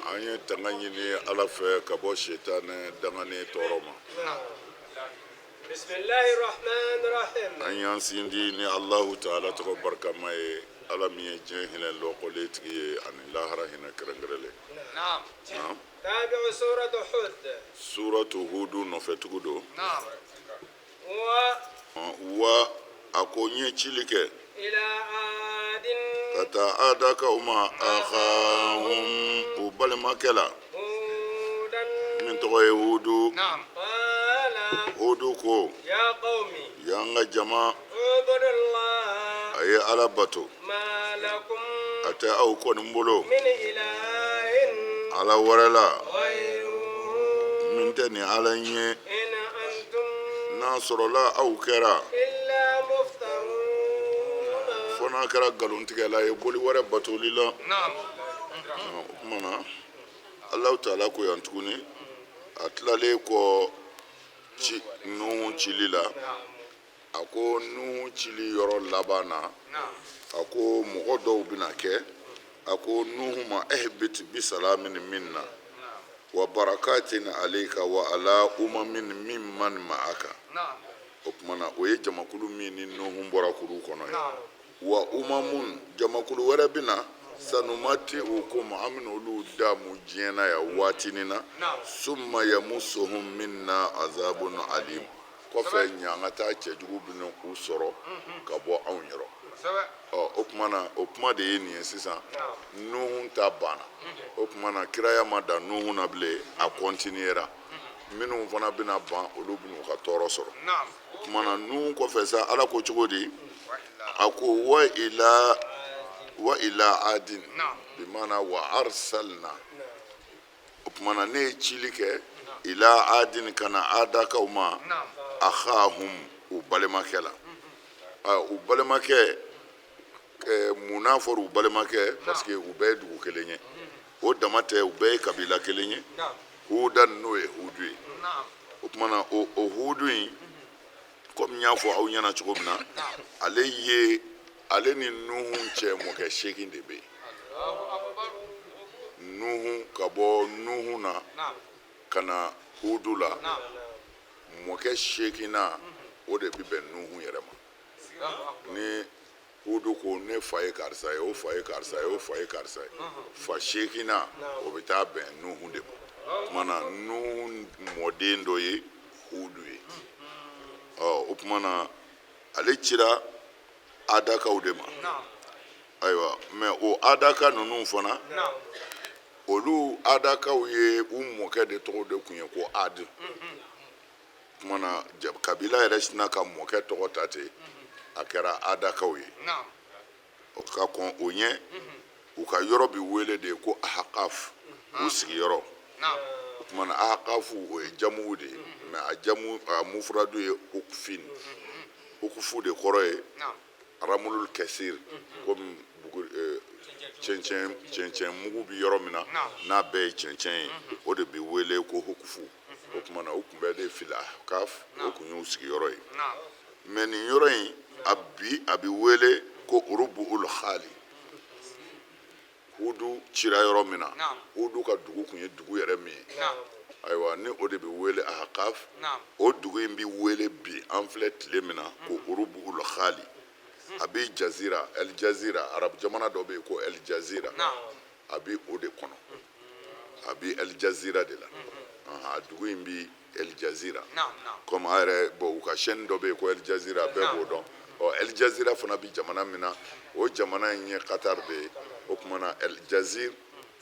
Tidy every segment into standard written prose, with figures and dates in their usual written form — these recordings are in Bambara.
An ye tanga ɲini Ala fɛ ka bɔ setanɛ danganen tɔɔrɔ ma. An y'an sindi ni Alahu taala tɔgɔ barikama ye, Ala min ye diɲɛ hinɛ lɔkɔlen tigi ye ani lahara hinɛ kɛrɛnkɛrɛnlen. Naam. Suratu Hudu nɔfɛtugu don. Wa a ko n ye cili kɛ ka taa adakaw ma akhahum u balimakɛ la min tɔgɔ ye Hudu. Hudu ko, ya n ka jama, a ye Ala bato, a tɛ aw kɔni bolo Ala wɛrɛ la min tɛ nin Ala in ye. N'a sɔrɔla aw kɛra fo n'a kɛra nkalontigɛla ye boli wɛrɛ batoli la. O tuma na Alahu taala ko yan tuguni, a tilalen kɔ ci Nuhu cili la, a ko Nuhu cili yɔrɔ laban na, a ko mɔgɔ dɔw bɛna kɛ. A ko Nuhu ma ihbit bisalamin minna wa barakatin alayka wa ala umamin mimman ma'aka. O tuma na o ye jamakulu min ni Nuhu bɔra kulu kɔnɔ ye. Wa umamun, jamakulu wɛrɛ bɛ na, sanumatiukum, an bɛna olu damu diɲɛ na yan waatinin na, summa yamusuhum minna azabun alim, kɔfɛ ɲangata cɛjugu bɛna u sɔrɔ ka bɔ anw yɔrɔ. Ɔ, o tuma na o kuma de ye nin ye sisan. Nuhu ta banna. O tuma na kiraya ma dan Nuhu na bilen, a kɔntiniyera. Minnu fana bɛna ban, olu bɛna u ka tɔɔrɔ sɔrɔ. O tuma na Nuhu kɔfɛ sa, Ala ko cogo di? A ko wa ila wa ila adin, bimana wa arsalna. O tuma na ne ye cili kɛ ila adin, ka na adakaw ma, akhahum, u balimakɛ la. U balimakɛ, mun n'a fɔra u balimakɛ? Parce que u bɛɛ ye dugu kelen ye. O dama tɛ, u bɛɛ ye kabila kelen ye. Hudan, n'o ye Hudu ye. O tuma na o Hudu in, komi n y'a fɔ aw ɲɛna cogo min na, ale ye ale ni Nuhu cɛ mɔkɛ 8 de bɛ yen. Nuhu, ka bɔ Nuhu na ka na Hudu la, mɔkɛ seeginnan o de bɛ bɛn Nuhu yɛrɛ ma. Ni Hudu ko ne fa ye karisa ye, o fa ye karisa ye, o fa ye karisa ye, fa seeginnan o bɛ taa bɛn Nuhu de ma. O tuma na Nuhu mɔden dɔ ye Hudu ye. Ɔ, o tuma na ale cira adakaw de ma. Ayiwa, mɛ o adaka ninnu fana, olu adakaw ye u mɔkɛ de tɔgɔ de tun ye ko Adi. Tuma na kabila yɛrɛ sinna ka mɔkɛ tɔgɔ ta ten, a kɛra adakaw ye. O ka kɔn o ɲɛ, u ka yɔrɔ bɛ wele de ko Ahakaf, u sigiyɔrɔ. O tuma na Ahakafu, o ye jamuw de ye, mɛ a jamu, a mufuradu ye Hukufin. Hukufu de kɔrɔ ye ramulul kɛsir, komi cɛncɛn, cɛncɛn mugu bɛ yɔrɔ min na n'a bɛɛ ye cɛncɛn ye, o de bɛ wele ko Hukufu. O tuma na u tun bɛ de fil Ahkaf, o tun y'u sigiyɔrɔ ye. Mɛ nin yɔrɔ in, a bi a bɛ wele ko Urubuul Khali. Hudu cira yɔrɔ min na, Hudu ka dugu tun ye dugu yɛrɛ min ye, ayiwa, ni o de bɛ wele Ahkaf. O dugu in bɛ wele bi, an filɛ tile min na, ko Urubuul Khali. A bɛ Jazira, El Jazira, arabu jamana dɔ bɛ yen ko El Jazira, a bɛ o de kɔnɔ. A bɛ El Jazira de la. A dugu in bɛ El Jazira, komi a yɛrɛ bɔn u ka chaîne dɔ bɛ yen ko El Jazira, bɛɛ b'o dɔn. Ɔ, El Jazira fana bɛ jamana min na, o jamana in ye Qatar de ye. O tuma na El Jazir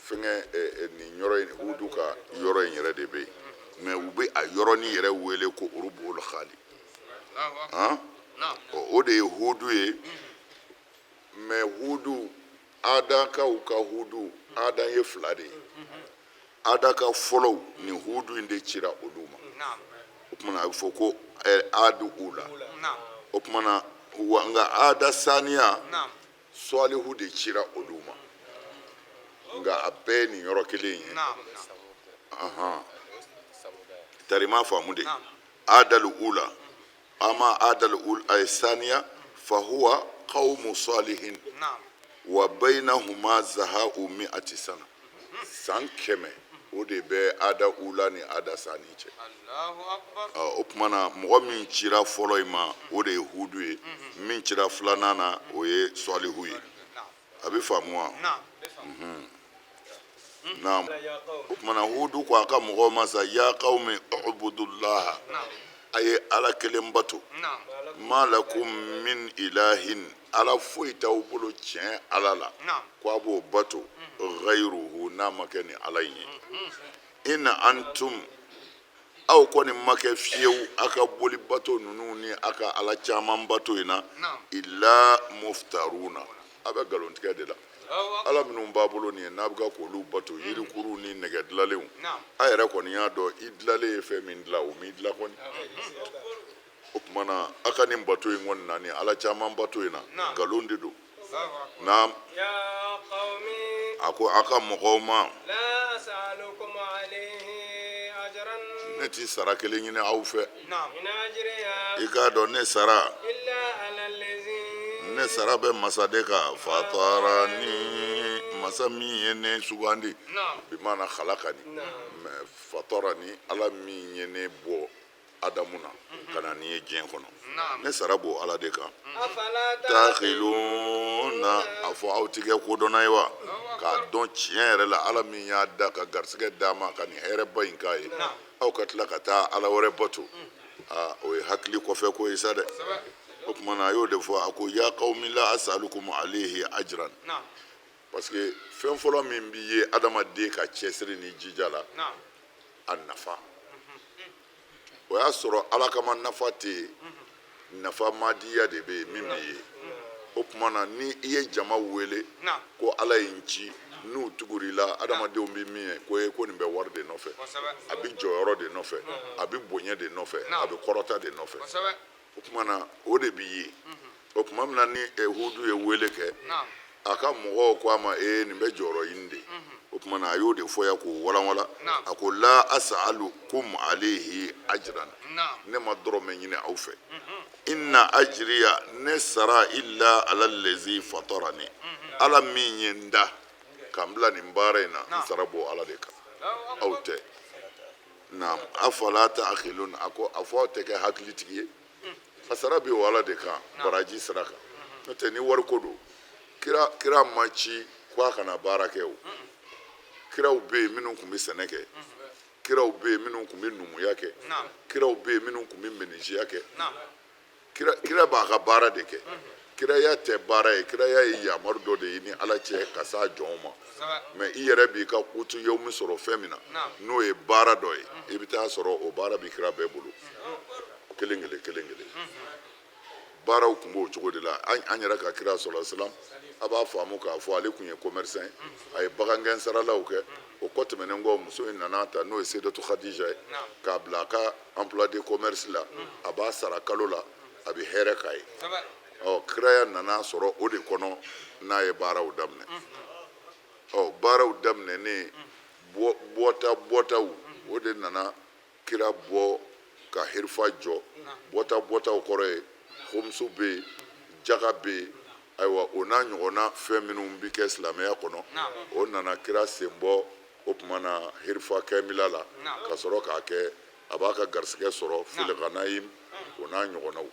fɛngɛ, nin yɔrɔ in, Hudu ka yɔrɔ in yɛrɛ de bɛ yen, mɛ u bɛ a yɔrɔnin yɛrɛ wele ko Urubuul Khali. Han, o de ye Hudu ye. Mɛ Hudu, adakaw ka Hudu, adan ye fila de ye. Adaka fɔlɔw ni Hudu in de cira olu ma. O tuma na a bɛ fɔ ko adu ula. O tuma na wa, nka ada saniya, Sɔlihu de cira olu ma. Nka a bɛɛ ye nin yɔrɔ kelen ye. Tari m'a faamu de. Adal ula ama adal ula saniya fahuwa qawmu salihin wa bainahuma zaha'u mi'ati sana. San 100 o de bɛ ada ula ni ada sani cɛ. O tuma na mɔgɔ min cira fɔlɔ in ma, o de ye Hudu ye. Min cira filanan na, o ye Salihu ye. A bɛ faamu wa? Naam. O tuma na Hudu ko a ka mɔgɔw ma sa, ya qawmi ubudullaha, a ye Ala kelen bato. Ma lakum min ilahin, Ala foyi t'aw bolo tiɲɛ Ala la ko a b'o bato, ghayruhu, n'a ma kɛ ni Ala in ye. In antum, aw kɔni ma kɛ fiyewu a ka boli bato ninnu ni a ka ala caman bato in na, illa muftaruna, a bɛ nkalontigɛ de la. Ala minnu b'a bolo nin ye, n'a bɛ ka k'olu bato, yirikuru ni nɛgɛ dilalenw, a yɛrɛ kɔni y'a dɔn i dilalen ye fɛn min dilan, o m'i dilan kɔni. O tuma na a ka nin bato in kɔni na, ni ala caman bato in na, nkalon de don. Naam. A ko a ka mɔgɔw ma, ne ti sara kelen ɲini aw fɛ. I k'a dɔn ne sara, ne sara bɛ masa de kan, fatarani, masa min ye ne sugandi, bimana khalakani, mais fatarani, ala min ye ne bɔ Adamu na ka na ni ye diɲɛ kɔnɔ, ne sara b'o ala de kan. Taakiluna, a fɔ aw ti kɛ kodɔnna ye wa, k'a dɔn tiɲɛ yɛrɛ la ala min y'a da ka garisɛgɛ d'a ma ka nin hɛrɛba in k'a ye, aw ka tila ka taa ala wɛrɛ bato, aa o ye hakili kɔfɛ ko ye sa dɛ. O tuma na a y'o de fɔ, a ko ya qawmi la asalukum alayhi ajran, parce que fɛn fɔlɔ min b'i ye adamaden ka cɛsiri ni jija la, a nafa, o y'a sɔrɔ ala kama nafa tɛ yen, nafa madiya de bɛ yen min b'i ye. O tuma na ni i ye jama wele ko ala ye n ci, n'u tugur'i la, adamadenw bɛ min ye ko ye ko nin bɛ wari de nɔfɛ, a bɛ jɔyɔrɔ de nɔfɛ, a bɛ bonya de nɔfɛ, a bɛ kɔrɔta de nɔfɛ. O tuma na o de b'i ye. O tuma min na ni Hudu ye wele kɛ, a ka mɔgɔw ko a ma ee nin bɛ jɔyɔrɔ ɲini de. O tuma na a y'o de fɔ yan k'o walanwalan. A ko la asalukum alayhi ajran, ne ma dɔrɔmɛ ɲini aw fɛ. Inna ajriya, ne sara, illa ala lezi fatarani, ala min ye n da ka n bila nin baara in na, n sara b'o ala de kan, aw tɛ. Naam. Afala taakilun, a ko a fɔ aw tɛ kɛ hakilitigi ye? A sara bɛ o ala de kan, baraji sira kan. N'o tɛ ni wari ko don, kira ma ci ko a kana baara kɛ. O kiraw bɛ yen minnu tun bɛ sɛnɛ kɛ, kiraw bɛ yen minnu tun bɛ numuya kɛ, kiraw bɛ yen minnu tun bɛ menuisier kɛ. Kira b'a ka baara de kɛ. Kiraya tɛ baara ye, kiraya ye yamaru dɔ de ye ni ala cɛ ka s'a jɔnw ma. Mais i yɛrɛ b'i ka kutu yomi sɔrɔ fɛn min na, n'o ye baara dɔ ye, i bɛ taa sɔrɔ o baara bɛ kira bɛɛ bolo kelen kelen kelen kelen. Baaraw tun b'o cogo de la. An yɛrɛ ka kira sɔrɔ silam, a b'a faamu k'a fɔ ale tun ye commerçant ye, a ye bagangɛn saralaw kɛ. O kɔ tɛmɛnen kɔ, muso in nana ta, n'o ye Seydatu Khadija ye, k'a bila a ka emploi de commerce la, a b'a sara kalo la, a bɛ hɛrɛ k'a ye. Ɔ kiraya nana sɔrɔ o de kɔnɔ n'a ye baaraw daminɛ. Ɔ baaraw daminɛnen, bɔta bɔtaw, o de nana kira bɔ ka hirifa jɔ. Bɔta bɔtaw kɔrɔ ye homuso bɛ yen, jaga bɛ yen, ayiwa o n'a ɲɔgɔnna fɛn minnu bɛ kɛ silamɛya kɔnɔ, o nana kira sen bɔ o tuma na hirifa kɛmila la, ka sɔrɔ k'a kɛ a b'a ka garisɛgɛ sɔrɔ filiganayim o n'a ɲɔgɔnnaw.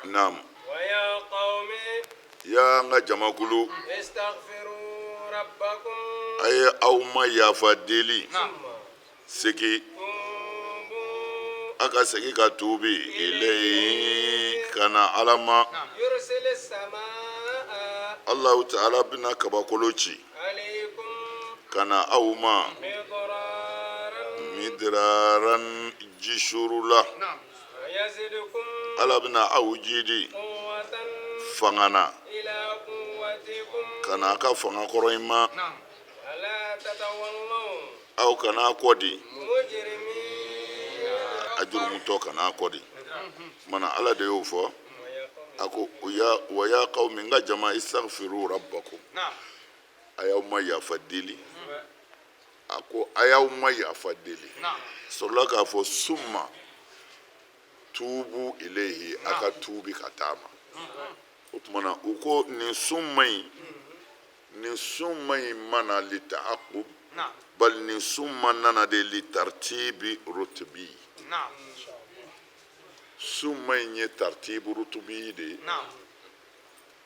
Naam. Ya an ka jamakulu, a ye aw ma yafa deli, segin a ka segin ka tuubi ilayhi ka na ala ma. Allahu ta'ala bɛna kabakolo ci ka na aw ma, midiraran, jisuru la. Ala bɛna aw jidi fanga na ka na a ka fanga kɔrɔ in ma. Aw kana kɔ di a jurumutɔ, kana kɔ di mana. Ala de y'o fɔ, a ko wa ya qawmi, n ka jama, istaghfiru rabbakum, a y'aw ma yafa deli. A ko a y'aw ma yafa deli, sɔrɔla k'a fɔ summa tubu ilayhi, a ka tuubi ka taa ma. O tuma na u ko nin summa in Nin summa in ma na litaakub, bali nin summa nana de litartibi rutubi. Summa in ye tartibu rutubi de ye,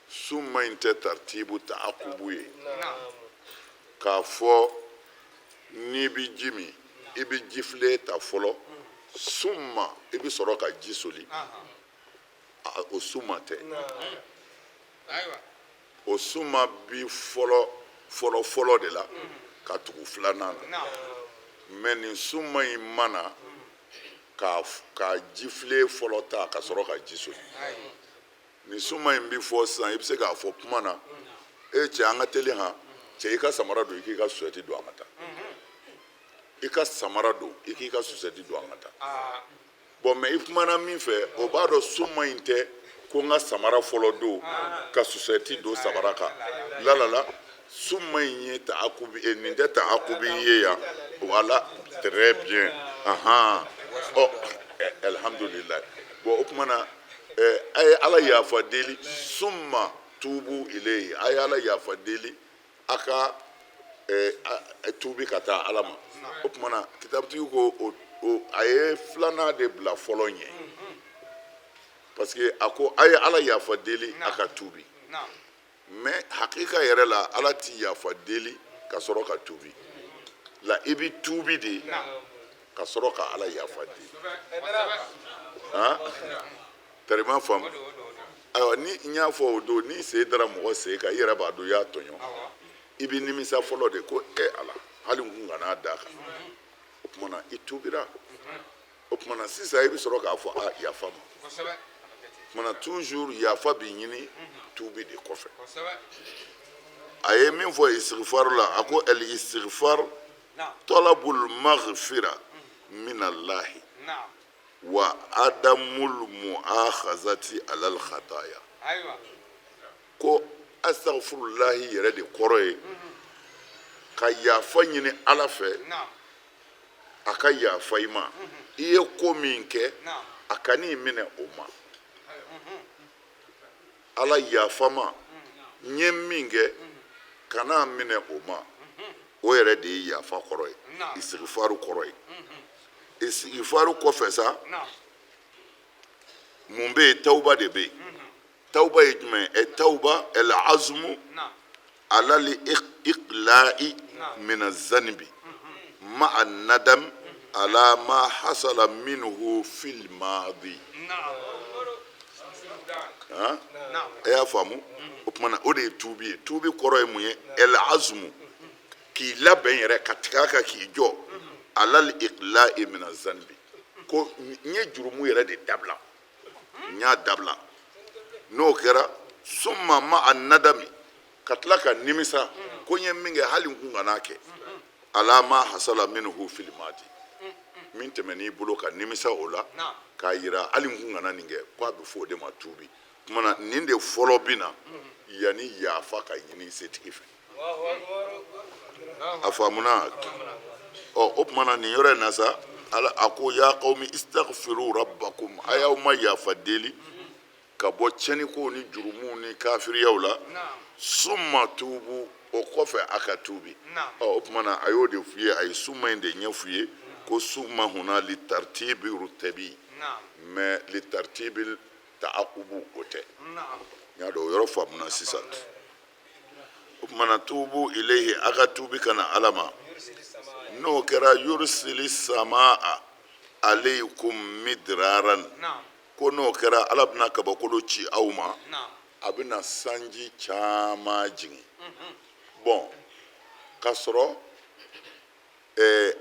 summa in tɛ tartibu taakubu ye. K'a fɔ n'i bɛ ji min, i bɛ jifilen ta fɔlɔ, summa i bɛ sɔrɔ ka ji soli, o summa tɛ. O summa bi fɔlɔ fɔlɔ fɔlɔ de la ka tugu filanan na. Mɛ nin summa in ma na ka jifilen fɔlɔ ta ka sɔrɔ ka ji soli. Nin summa in bi fɔ sisan, i bɛ se k'a fɔ kuma na, e cɛ, an ka teli han, cɛ, i ka samara don, i k'i ka susɛti don, an ka taa. I ka samara don, i k'i ka susɛti don, an ka taa. Bɔn, mɛ i kumana min fɛ, o b'a dɔn summa in tɛ ko n ka samara fɔlɔ don ka susɛti don samara kan. Lalala, summa in ye taakubi, nin tɛ taakubi ye yan. Voilà, très bien. Ahan, ɔ, alhamdulilayi. Bɔn, o tuma na a ye Ala yafa deli, summa tubu ilayhi, a ye Ala yafa deli, a ka tuubi ka taa Ala ma. O tuma na kitabutigi ko o a ye filanan de bila fɔlɔ ɲɛ, parce que a ko a ye Ala yafa deli, a ka tuubi. Mais hakika yɛrɛ la, Ala ti yafa deli ka sɔrɔ ka tuubi la. I bi tuubi de ka sɔrɔ ka Ala yafa deli. Han, tarima faamu. Ayiwa, ni n y'a fɔ o don, n'i sen dara mɔgɔ sen kan, i yɛrɛ b'a dɔn i y'a tɔɲɔ, i bɛ nimisa fɔlɔ de ko e Ala, hali n kun kana d'a kan. O tuma na i tuubira. O tuma na sisan i bɛ sɔrɔ k'a fɔ a yafa ma. O tuma na toujours yafa bɛ ɲini tuubi de kɔfɛ. A ye min fɔ istighfar la, a ko al istighfar talabul maghfira min Allahi wa adamul muakhazati alal khataya. Ko astaghfirullahi yɛrɛ de kɔrɔ ye ka yafa ɲini Ala fɛ, a ka yafa i ma, i ye ko min kɛ, a kan'i minɛ o ma. Ala, yafa ma, n ye min kɛ, kan'a minɛ o ma. O yɛrɛ de ye yafa kɔrɔ ye, istighfaru kɔrɔ ye. Istighfaru kɔfɛ sa, mun bɛ yen? Tawuba de bɛ yen. Tawuba ye jumɛn ye? Tawuba el azmu alal iqla'i min azanbi ma'a nadam ala ma hasala minhu fil madi. Han, e y'a faamu? O tuma na o de ye tuubi ye. Tuubi kɔrɔ ye mun ye? El azmu, k'i labɛn yɛrɛ ka tigɛ a kan k'i jɔ, alal iqla'i min azanbi, ko n ye jurumu yɛrɛ de dabila, n y'a dabila. N'o kɛra, summa ma'a nadami, ka tila ka nimisa ko n ye min kɛ, hali n kun kan'a kɛ, ala ma hasala minhu fil madi, min tɛmɛn'i bolo, ka nimisa o la, k'a yira hali n kun kana nin kɛ, ko a bɛ fɔ o de ma tuubi. Tuma na nin de fɔlɔ bɛ na yanni yafa ka ɲini setigi fɛ. A faamuna? Ɔ, o tuma na nin yɔrɔ in na sa, Ala a ko ya qawmi istaghfiru rabbakum, a y'aw ma yafa deli ka bɔ tiɲɛnikow ni jurumuw ni kafiriyaw la, summa tubu, o kɔfɛ a ka tuubi. Ɔ, o tuma na a y'o de f'u ye, a ye summa in de ɲɛf'u ye ko summa huna li tartibi rutabi, mais li tartibi taakubu o tɛ. N y'a dɔn o yɔrɔ faamuna sisan. O tuma na tubu ilayhi, a ka tuubi ka na Ala ma. N'o kɛra, yursili samaa alaykum midraran, ko n'o kɛra, Ala bɛna kabakolo ci aw ma, a bɛna sanji caman jigin. Bɔn, k'a sɔrɔ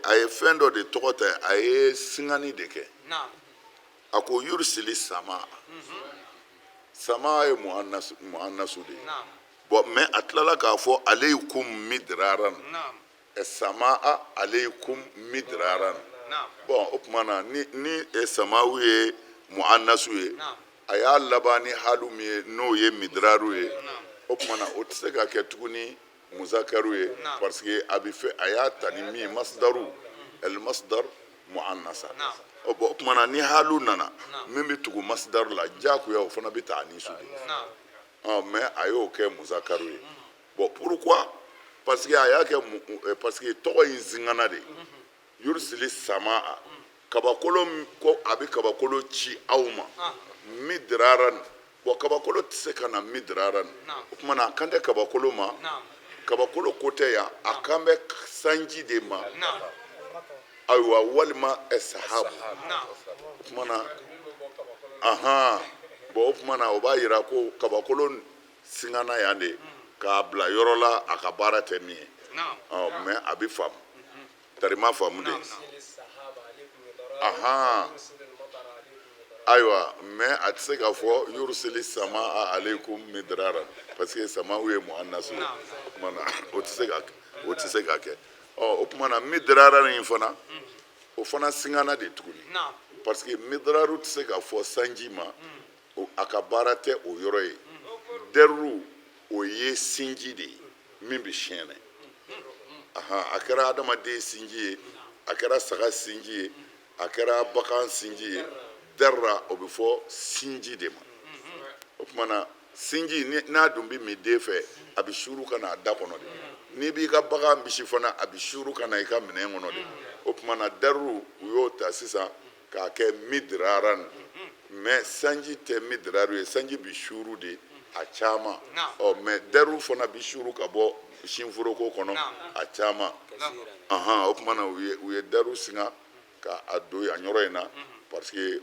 a ye fɛn dɔ de tɔgɔ ta, a ye singani de kɛ. A ko yursili sama, sama ye muannasu de ye. Bɔn, mɛ a tilala k'a fɔ alaykum midraran, samaa alaykum midraran. Bɔn, o tuma na ni samawu ye muannasu ye, a y'a laban ni halu min ye, n'o ye midraru ye, o tuma na o tɛ se ka kɛ tuguni muzakaru ye, parce que a bɛ fɛ a y'a ta ni min ye, masdaru, el masdar muannasa. O bɔn, o tuma na ni halu nana min bɛ tugu masdaru la, diyagoya o fana bɛ ta anisu de. Ɔ, mɛ a y'o kɛ muzakaru ye. Bon, pourquoi? Parce que a y'a kɛ, parce que tɔgɔ in singana de. Yurusili samaa, kabakolo, ko a bɛ kabakolo ci aw ma midiraran. Bon, kabakolo tɛ se ka na midiraran. O tuma na, a kan tɛ kabakolo ma, kabakolo ko tɛ yan, a kan bɛ sanji de ma. Ayiwa, walima sahabu. O tuma na, ahan, bon, o tuma na, o b'a yira ko kabakolo singana yan de k'a bila yɔrɔ la a ka baara tɛ min ye. Ɔ, mais a bɛ faamu, tarima faamu de. Ahan, ayiwa, mais a tɛ se k'a fɔ yurusili sama aleykum midrara, parce que sama ye muannasu ye. O tuma na, o tɛ se ka kɛ. Ɔ, o tuma na, midrara nin fana, o fana singana de tuguni, parce que midraru tɛ se ka fɔ sanji ma, a ka baara tɛ o yɔrɔ ye. Dɛru, o ye sinji de ye min bɛ siyɛnɛ. Ahan, a kɛra adamaden sinji ye, a kɛra saga sinji ye, a kɛra bagan sinji ye, darra, o bɛ fɔ sinji de ma. O tuma na, sinji n'a dun bɛ min den fɛ, a bɛ suuru ka na a da kɔnɔ de. N'i b'i ka bagan bisi fana, a bɛ suuru ka na i ka minɛn kɔnɔ de. O tuma na, daru, u y'o ta sisan k'a kɛ midiraran, mais sanji tɛ midiraru ye, sanji bɛ suuru de a caman. Ɔ, mais daru fana bɛ suuru ka bɔ sinforoko kɔnɔ a caman. Ahan, o tuma na, u ye daru singa ka a don yan yɔrɔ in na, parce que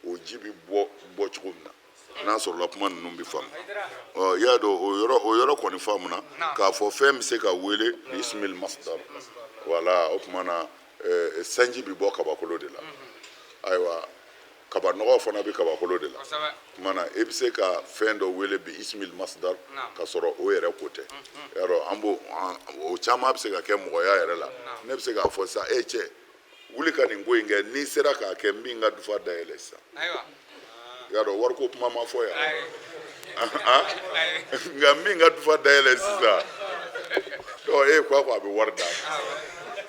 o ji bɛ bɔ bɔ cogo min na, n'a sɔrɔla kuma ninnu bɛ faamu. Ɔ, i y'a dɔn, o yɔrɔ kɔni faamuna k'a fɔ fɛn bɛ se ka wele ismil masdar. Wala, o tuma na, sanji bɛ bɔ kabakolo de la. Ayiwa, kabanɔgɔ fana bɛ kabakolo de la. Tuma na, e bɛ se ka fɛn dɔ wele bi ismil masdar ka sɔrɔ o yɛrɛ ko tɛ. Yarɔ, an b'o o caman bɛ se ka kɛ mɔgɔya yɛrɛ la. Ne bɛ se k'a fɔ sisan: e cɛ, wuli ka nin ko in kɛ, n'i sera k'a kɛ, n bɛ n ka dufa dayɛlɛ sisan. Y'a dɔn, wariko kuma ma fɔ yan, nka n bɛ n ka dufa dayɛlɛ sisan. Donc e ko a bɛ wari d'a ma,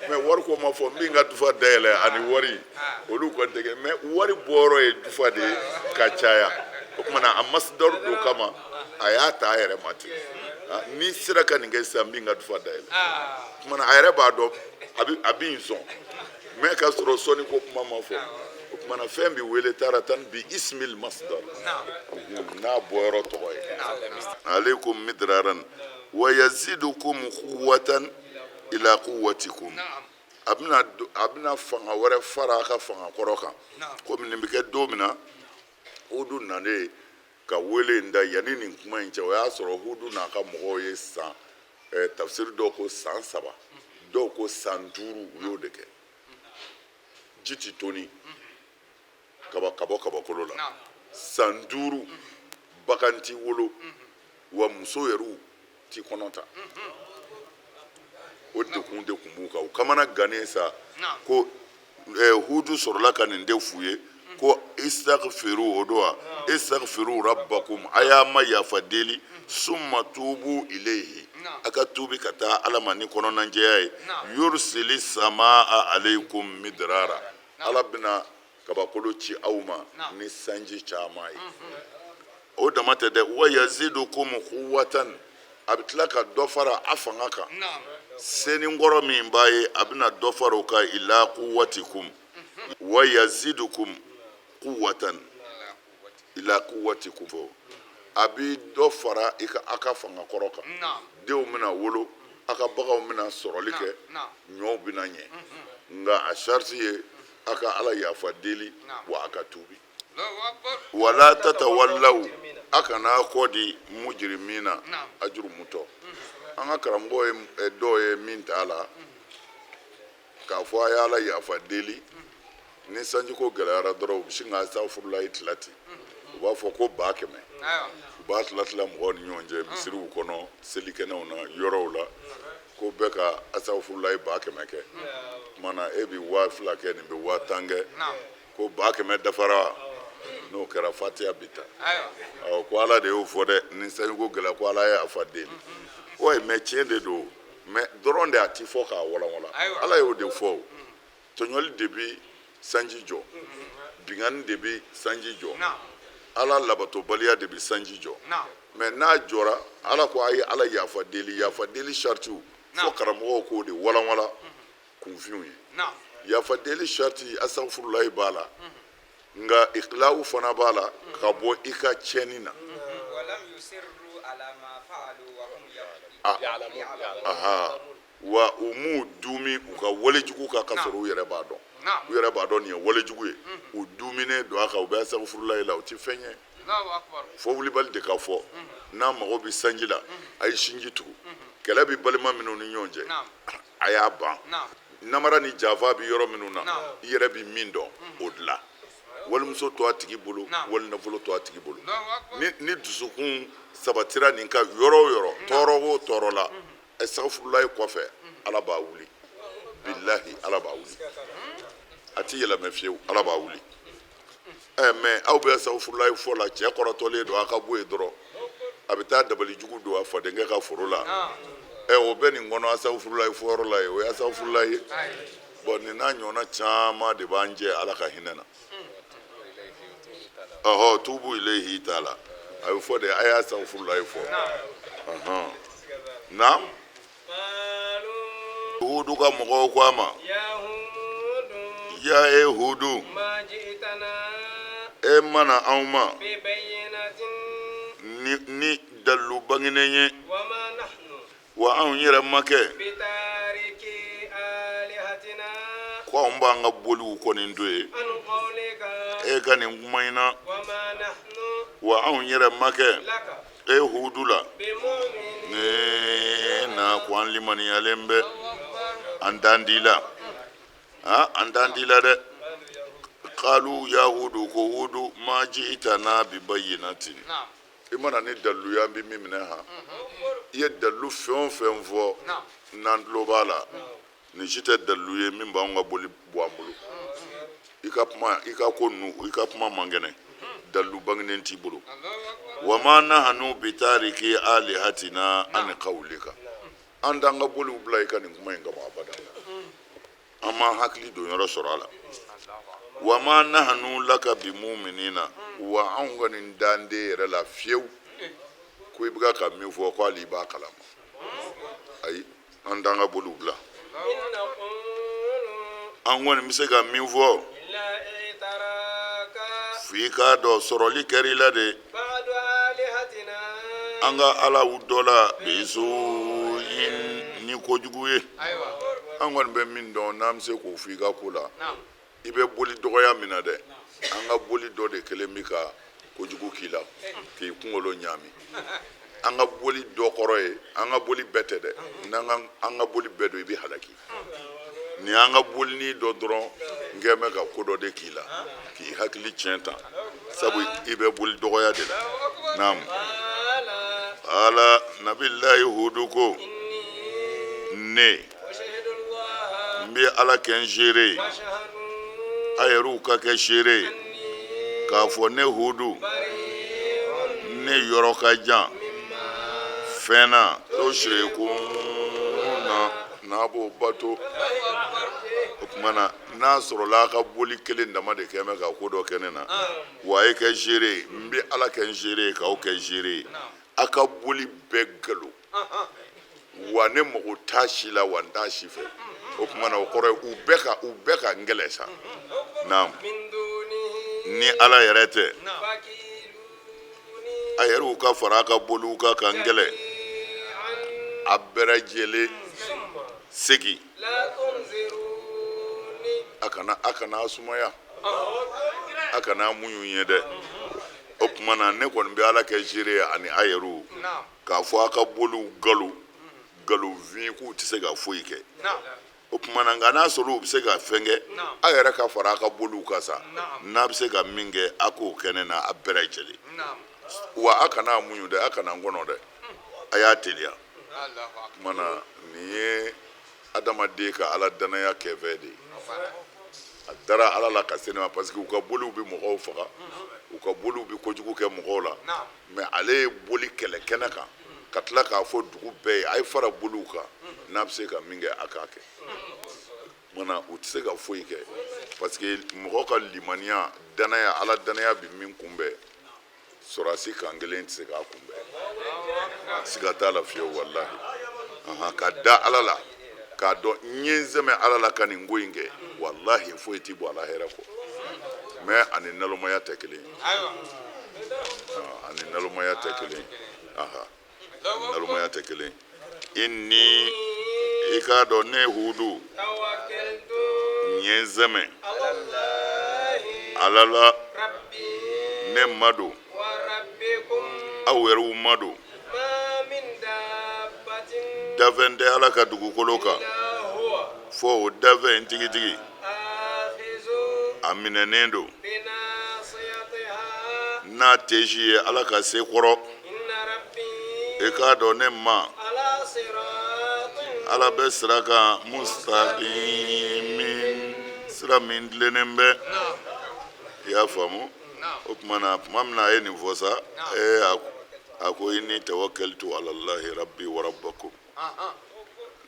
mais wariko ma fɔ. N bɛ n ka dufa dayɛlɛ ani wari, olu kɔni tɛ kɛ, mais wari bɔyɔrɔ ye dufa de ye ka caya. O tuma na, a masidaru don kama, a y'a ta a yɛrɛ ma ten: n'i sera ka nin kɛ sisan, n bɛ n ka dufa dayɛlɛ. O tuma na, a yɛrɛ b'a dɔn a bɛ n sɔn, mais ka sɔrɔ sɔnni ko kuma ma fɔ. O tuma na, fɛn bɛ wele taratan bi ismil masdar n'a bɔyɔrɔ tɔgɔ ye. Aleykum midraran wa yazidukum quwwatan ila quwwatikum. A bɛna fanga wɛrɛ fara a ka fanga kɔrɔ kan. Komi nin bɛ kɛ don min na, Hudu nalen ka wele in da, yanni nin kuma in cɛ, o y'a sɔrɔ Hudu n'a ka mɔgɔw ye san, tafsiri dɔw ko san 3, dɔw ko san 5, u y'o de kɛ. Ji ti toni kaba ka bɔ kabakolo la san 5, bagan ti wolo, wa muso yɛrɛw ti kɔnɔ ta. O dekun de tun b'u kan, u kamana gannen sa ko Hudu sɔrɔla ka nin de f'u ye ko istaghfiru, o don wa, istaghfiru rabbakum, a y'a ma yafa deli, summa tubu ilayhi, a ka tubi ka taa Ala ma ni kɔnɔnajɛya ye, yursili samaa alaykum midrara, Ala bɛna kabakolo ci aw ma ni sanji caman ye. O dama tɛ dɛ, wa yazidukum quwwatan, a bɛ tila ka dɔ fara a fanga kan. Seninkɔrɔ min b'a ye, a bɛna dɔ fara o kan, ila quwwatikum, wa yazidukum quwwatan ila quwwatikum, fɔ a bɛ dɔ fara i ka a ka fanga kɔrɔ kan. Denw bɛna wolo, a ka baganw bɛna sɔrɔli kɛ, ɲɔw bɛna ɲɛ, nka a sariti ye a ka Ala yafa deli, wa a ka tubi. Wala tatawallaw, a kana kɔ di, mujrimina, a jurumutɔ. An ka karamɔgɔ ye dɔw ye min t'a la k'a fɔ a ye Ala yafa deli, ni sanjiko gɛlɛyara dɔrɔn, u bɛ sin ka asafurulayi tila ten, u b'a fɔ ko 100 000, u b'a tila tila mɔgɔw ni ɲɔgɔn cɛ misiriw kɔnɔ, selikɛnɛw na, yɔrɔw la, ko bɛɛ ka asafurulayi 100 000 kɛ. Tuma na, e bɛ 2000 kɛ, nin bɛ 10 000 kɛ, ko 100 000 dafara. N'o kɛra, fatiya bi ta. Ɔ, ko Ala de y'o fɔ dɛ, ni sanjiko gɛlɛya, ko Ala ye a fa deli. Ouais, mais tiɲɛ de don, mais dɔrɔn de a ti fɔ k'a walanwalan. Ala y'o de fɔ. O tɔɲɔli de bi sanji jɔ, binkanni de bi sanji jɔ. Ala labatobaliya de bɛ sanji jɔ. Mais n'a jɔra, Ala ko a ye Ala yafa deli. Yafa deli saritiw fo karamɔgɔw k'o de walanwalan kunfinw ye. Yafa deli sariti, asafurulayi b'a la, nka ikilawu fana b'a la, ka bɔ i ka tiɲɛni na. Aha, wa u m'u dumi u ka walejugu kan ka sɔrɔ u yɛrɛ b'a dɔn, u yɛrɛ b'a dɔn nin ye walejugu ye. U duminen don a kan, u bɛ asafurulayi la, u tɛ fɛn ye. Fo wulibali de ka fɔ n'a mago bɛ sanji la, a ye sinji tugu. Kɛlɛ bɛ balima minnu ni ɲɔgɔn cɛ, a y'a ban. Namara ni janfa bɛ yɔrɔ minnu na, i yɛrɛ bɛ min dɔn, o dilan. Walimuso to a tigi bolo, wali nafolo to a tigi bolo. Ni dusukun sabatira nin ka yɔrɔ o yɔrɔ, tɔɔrɔ o tɔɔrɔ la, asafurulayi kɔfɛ, Ala b'a wuli. Bilahi, Ala b'a wuli, a ti yɛlɛmɛ fiyewu, Ala b'a wuli. Mais aw bɛ asafurulayi fɔ la, cɛ kɔrɔtɔlen don, a ka bɔ yen dɔrɔn, a bɛ taa dabalijugu don a fadenkɛ ka foro la. O bɛ nin kɔnɔ asafurulayi fɔyɔrɔ la yen, o ye asafurulayi ye. Bɔn, nin n'a ɲɔgɔnna caman de b'an jɛ Ala ka hinɛ na. Ɔhɔ, tubu ilayhi t'a la, a bɛ fɔ de a y'a asafurulayi fɔ. Ɔhɔn, naam. Hudu ka mɔgɔw ko a ma, ya e Hudu, e ma na anw ma ni dalilu bangenen ye, wa anw yɛrɛ ma kɛ ko anw b'an ka boliw kɔni to yen e ka nin kuma in na, wa anw yɛrɛ ma kɛ e Hudu la ne na ko an limaniyalen bɛ, an dan di la, an dan di la dɛ. Kalu ya Hudu, ko Hudu, ma ji'itana bi bayyinatin, i mana ni dalilu ye an bɛ min minɛ. Han, i ye dalilu fɛn o fɛn fɔ n'an tulo b'a la, nin si tɛ dalilu ye min b'anw ka boli bɔ an bolo. I ka kuma, i ka ko ninnu, i ka kuma man kɛnɛ, dalilu bangenen t'i bolo. Wa ma nahanu bitariki alihatina an qawlika, an t'an ka boliw bila i ka nin kuma in kama abada, an m'an hakili don yɔrɔ sɔrɔ a la. Wa ma nahanu laka bimuminina, wa anw ka nin danden yɛrɛ la fiyewu ko i bɛ ka min fɔ ko hali i b'a kalama. Ayi, an t'an ka boliw bila. An kɔni bɛ se ka min fɔ f'i k'a dɔn sɔrɔli kɛra i la de an ka alaw dɔ la bisuin ni kojugu ye. An kɔni bɛ min dɔn n'an bɛ se k'o fɔ i ka ko la, i bɛ boli dɔgɔya min na dɛ, an ka boli dɔ de kelen bɛ ka kojugu k'i la k'i kunkolo ɲaami. An ka boli dɔ kɔrɔ ye an ka boli bɛɛ tɛ dɛ, n'an ka an ka boli bɛɛ don, i bɛ halaki. Nin y'an ka bolinin dɔ dɔrɔn n kɛ bɛ ka ko dɔ de k'i la k'i hakili tiɲɛ tan, sabu i bɛ boli dɔgɔya de la. Naam. Ala nabilayi Hudu ko, ne n bɛ Ala kɛ n seere ye, a yɛrɛw ka kɛ seere ye k'a fɔ ne Hudu, ne yɔrɔ ka jan fɛn na tusirikuna n'a b'o bato. O tuma na n'a sɔrɔla a ka boli kelen dama de kɛ bɛ ka ko dɔ kɛ ne na, wa a ye kɛ seere ye, n bɛ Ala kɛ n seere ye k'aw kɛ seere ye, a ka boli bɛɛ galo, wa ne mago t'a si la, wa n t'a si fɛ. O tuma na o kɔrɔ ye u bɛɛ ka n kɛlɛ sa. Naam. Ni Ala yɛrɛ tɛ, a yɛrɛw ka fara a ka boliw kan ka n kɛlɛ, a bɛɛ lajɛlen segin, a kana sumaya, a kana muɲu ye dɛ. O tuma na ne kɔni bɛ Ala kɛ seere ye ani a yɛrɛw k'a fɔ a ka boliw galo galofin k'u tɛ se ka foyi kɛ. O tuma na nka n'a sɔrɔ u bɛ se ka fɛn kɛ, a yɛrɛ ka fara a ka boliw kan sa, n'a bɛ se ka min kɛ, a k'o kɛ ne na, a bɛɛ lajɛlen. Wa a kana muɲu dɛ, a kana n kɔnɔ dɛ, a y'a teliya. O tuma na nin ye adamaden ka Ala danaya kɛfɛ de ye. A dara Ala la ka se ne ma, parce que u ka boliw bɛ mɔgɔw faga, u ka boliw bɛ kojugu kɛ mɔgɔw la, mais ale ye boli kɛlɛ kɛnɛ kan ka tila k'a fɔ dugu bɛɛ ye, a ye fara boliw kan, n'a bɛ se ka min kɛ, a k'a kɛ. Mana u tɛ se ka foyi kɛ, parce que mɔgɔ ka limaniya, danaya, Ala danaya bɛ min kunbɛn. Sɔrɔdasi kan kelen tɛ se k'a kunbɛn, siga t'a la fiyewu, walahi. Ka da Ala la, k'a dɔn n ye n sɛmɛ Ala la ka nin ko in kɛ, walahi, foyi tɛ bɔ a la hɛrɛ kɔ. Mais ani nalomaya tɛ kelen ye, ani nalomaya tɛ kelen ye, nalomaya tɛ kelen ye. Inni, i k'a dɔn ne Hudu n ye n sɛmɛ Ala la, ne ma don, aw yɛrɛw ma don. Dafɛn tɛ Ala ka dugukolo kan fo o dafɛn in tigitigi a minɛnen don n'a tesi ye Ala ka se kɔrɔ. I k'a dɔn ne ma Ala bɛ sira kan mustaqimin, sira min tilennen bɛ. I y'a faamu? O tuma na, tuma min na a ye nin fɔ sa, ee, a ko inni tawakkaltu ala Allahi rabbi wa rabbakum,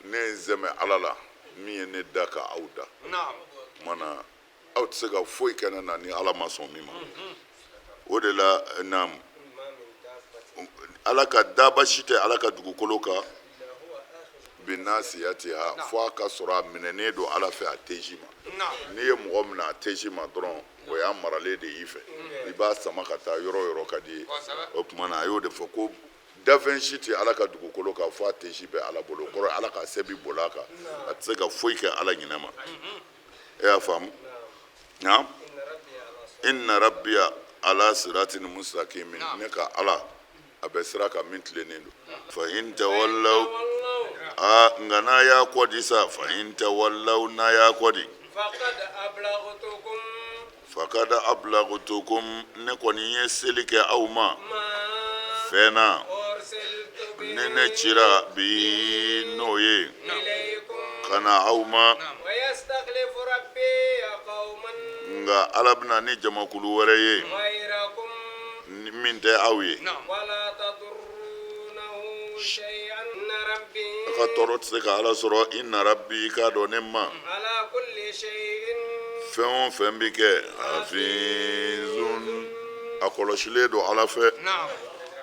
ne ye n sɛmɛ Ala la min ye ne da ka aw da. Tuma na aw tɛ se ka foyi kɛ ne na ni Ala ma sɔn min ma. O de la, naam, Ala ka daba si tɛ Ala ka dugukolo kan binasiyatiha fo a ka sɔrɔ a minɛnen don Ala fɛ a tesi ma. N'i ye mɔgɔ minɛ a tesi ma dɔrɔn, o y'a maralen de y'i fɛ, i b'a sama ka taa yɔrɔ o yɔrɔ ka di ye. O tuma na a y'o de fɔ ko dafɛn si tɛ Ala ka dugukolo kan fo a tesi bɛ Ala bolo. O kɔrɔ, Ala ka se bi boli a kan, a tɛ se ka foyi kɛ Ala ɲinɛ ma. E y'a faamu? Naam, inna rabbiya ala siratin mustaqimin, ne ka Ala a bɛ sira kan min tilennen don. Fa in tawallaw, a nka n'a y'a kɔ di sa, fa in tawallaw, n'a y'a kɔ di, fakad ablagtukum, ne kɔni ye seli kɛ aw ma fɛn na ni ne cira bi n'o ye ka na aw ma. Nka Ala bɛna ni jamakulu wɛrɛ ye min tɛ aw ye. A ka tɔɔrɔ tɛ se ka Ala sɔrɔ. Inna rabbi, i k'a dɔn ne ma, fɛn o fɛn bɛ kɛ, hafizun, a kɔlɔsilen don Ala fɛ.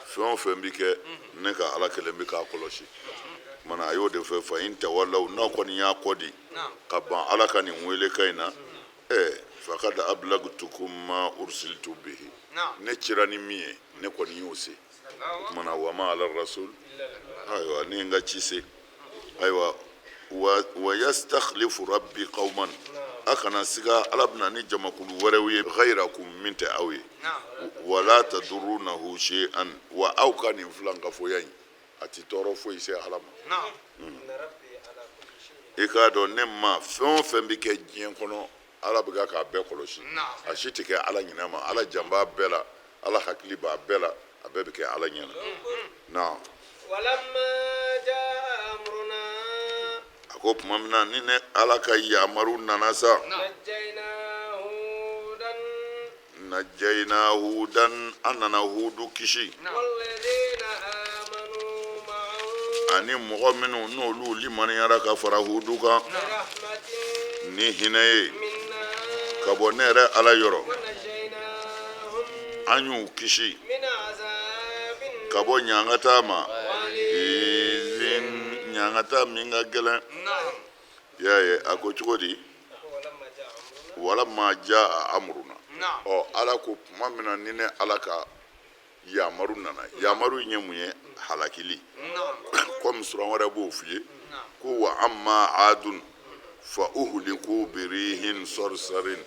Fɛn o fɛn bɛ kɛ, ne ka Ala kelen bɛ k'a kɔlɔsi. Mana a y'o de fɛ, fa in tawallaw, n'aw kɔni y'a kɔ di ka ban Ala ka nin welekan in na, ɛɛ, fakad ablagtukum ma ursiltu bihi, ne cira ni min ye, ne kɔni y'o se. O tuma na, wa ma ala rasul, ayiwa, ne ye n ka ci se. Ayiwa, wa yastakhlifu rabbi qauman, a kana siga, Ala bɛna ni jamakulu wɛrɛw ye, ghayrakum, min tɛ aw ye, wala tadurunahu shay'an, wa aw ka nin filankafoya in a ti tɔɔrɔ foyi se Ala ma. I k'a dɔn ne ma, fɛn o fɛn bɛ kɛ diɲɛ kɔnɔ, Ala bɛ ka k'a bɛɛ kɔlɔsi. A si tɛ kɛ Ala ɲinɛ ma. Ala jan b'a bɛɛ la, Ala hakili b'a bɛɛ la, a bɛɛ bɛ kɛ Ala ɲɛ na. A ko tuma min na ni ne Ala ka yamaru nana sa, najjayna hudan, an nana Hudu kisi ani mɔgɔ minnu n'olu limaniyara ka fara Hudu kan ni hinɛ ye ka bɔ ne yɛrɛ Ala yɔrɔ. An y'u kisi ka bɔ ɲangata ma, ɲangata min ka gɛlɛn. Y'a ye a ko cogo di? Walamma jaa amruna, ɔ, Ala ko tuma min na ni ne Ala ka yamaru nana. Yamaru in ye mun ye? Halakili. Komi suran wɛrɛ b'o f'i ye ko wa amma adun fa uhliku birihin sarsarin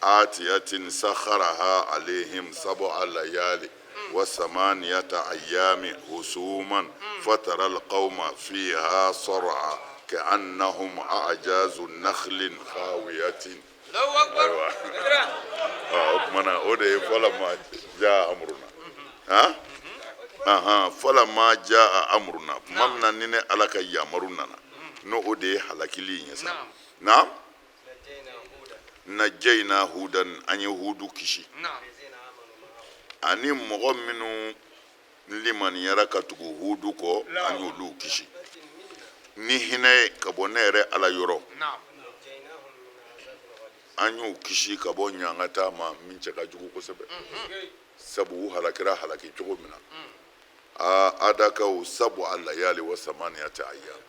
atiyatin sakharaha alaihim sab'a layali wa samaniyata ayami husuman fatara alqawma fiha sar'a ka'annahum a'jazu nakhlin khawiyatin. Ayiwa, o tuma na o de ye falamma jaa amruna, han ahan, falamma jaa amruna, tuma min na ni ne Ala ka yamaru nana, n'o o de ye halakili in ye sa. Naam, najjayna hudan, an ye Hudu kisi ani mɔgɔ minnu limaniyara ka tugu Hudu kɔ, an y'olu kisi ni hinɛ ye ka bɔ ne yɛrɛ Ala yɔrɔ. An y'u kisi ka bɔ ɲangata ma min cɛ ka jugu kosɛbɛ. Sabu u halakira halaki cogo min na, aa, adakaw, sabu'a layali wa samaniyata ayyam,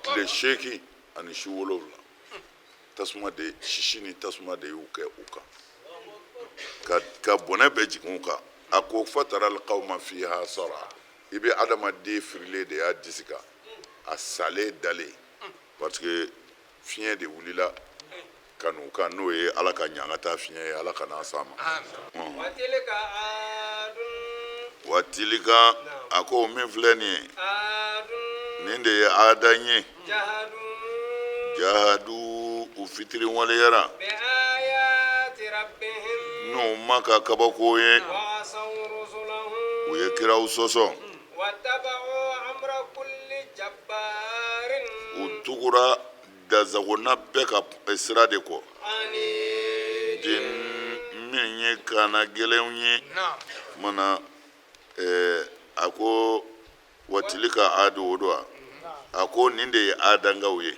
tile 8 ani su 7, tasuma de sisi ni tasuma de y'u kɛ u kan ka bɔnɛ bɛɛ jigin u kan. A ko fataral qawma fiha sara, i bɛ adamaden firilen de y'a disi kan, a salen dalen, parce que fiɲɛ de wulila ka n'u kan, n'o ye Ala ka ɲangata fiɲɛ ye. Ala kana s'a ma. Wa tilika, a ko min filɛ nin ye, nin de ye adan ye. Jahadu, u fitiriwaleyara n'u ma ka kabako ye, u ye kiraw sɔsɔ, u tugura dansagonnan bɛɛ ka sira de kɔ, den min ye kana gɛlɛnw ye mana. A ko wa tilika adu, o don wa, a ko nin de ye adankaw ye,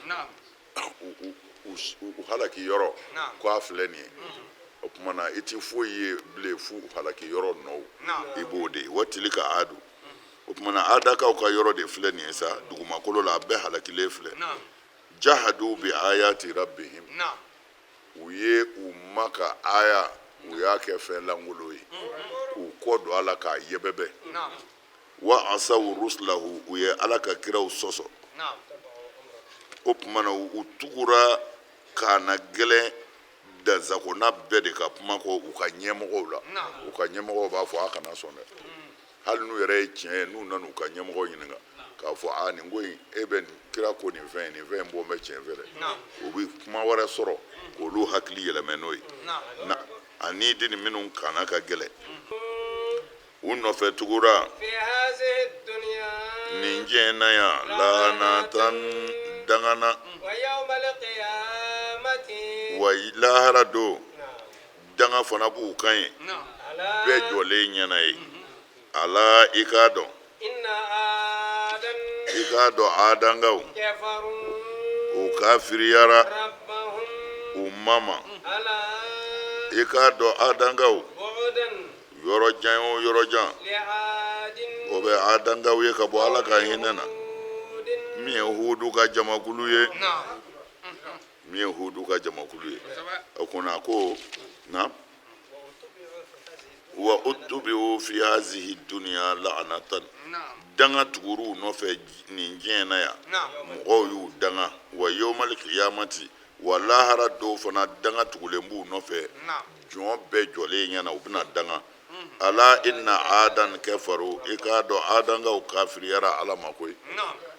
u halaki yɔrɔ ko a filɛ nin ye. O tuma na i ti foyi ye bilen f'u halaki yɔrɔ nɔw, i b'o de ye. Wa tilika adu, o tuma na adakaw ka yɔrɔ de filɛ nin ye sa, dugumakolo la, a bɛɛ halakilen filɛ. Jahadu bi ayati rabbihim, u ye u ma ka aya, u y'a kɛ fɛn lankolon ye k'u kɔ don a la k'a yɛbɛbɛ. Wa asaw rusulahu, u ye Ala ka kiraw sɔsɔ. O tuma na u tugura kana gɛlɛn dansagonnan bɛɛ de ka kuma kɔ u ka ɲɛmɔgɔw la. U ka ɲɛmɔgɔw b'a fɔ a kana sɔn dɛ, hali n'u yɛrɛ ye tiɲɛ ye, n'u nana u ka ɲɛmɔgɔw ɲininka k'a fɔ a nin ko in, e bɛ nin kira ko nin fɛn in, nin fɛn in bɔ bɛ tiɲɛ fɛ dɛ, u bɛ kuma wɛrɛ sɔrɔ k'olu hakili yɛlɛmɛ n'o ye. Ani den minnu kana ka gɛlɛn, u nɔfɛ tugura nin diɲɛ na yan laanatan, dangana, wa lahara don danga fana b'u kan ye bɛɛ jɔlen ɲɛna ye. Ala, i k'a dɔn, i k'a dɔn adankaw, u kafiriyara u ma. I k'a dɔn adankaw, yɔrɔ jan o yɔrɔ jan, o bɛ adankaw ye ka bɔ Ala ka hinɛ na, min ye Hudu ka jamakulu ye, min ye Hudu ka jamakulu ye. O kɔnɔ a ko na wa utubiu fi hazihi dunya la'anatan, danga tugur'u nɔfɛ nin diɲɛ na yan, mɔgɔw y'u danga. Wa yawmal qiyamati, wa lahara dɔw fana danga tugulen b'u nɔfɛ, jɔn bɛɛ jɔlen ɲɛna, u bɛna danga. Ala inna adan kafaru, i k'a dɔn adankaw kafiriyara Ala ma koyi,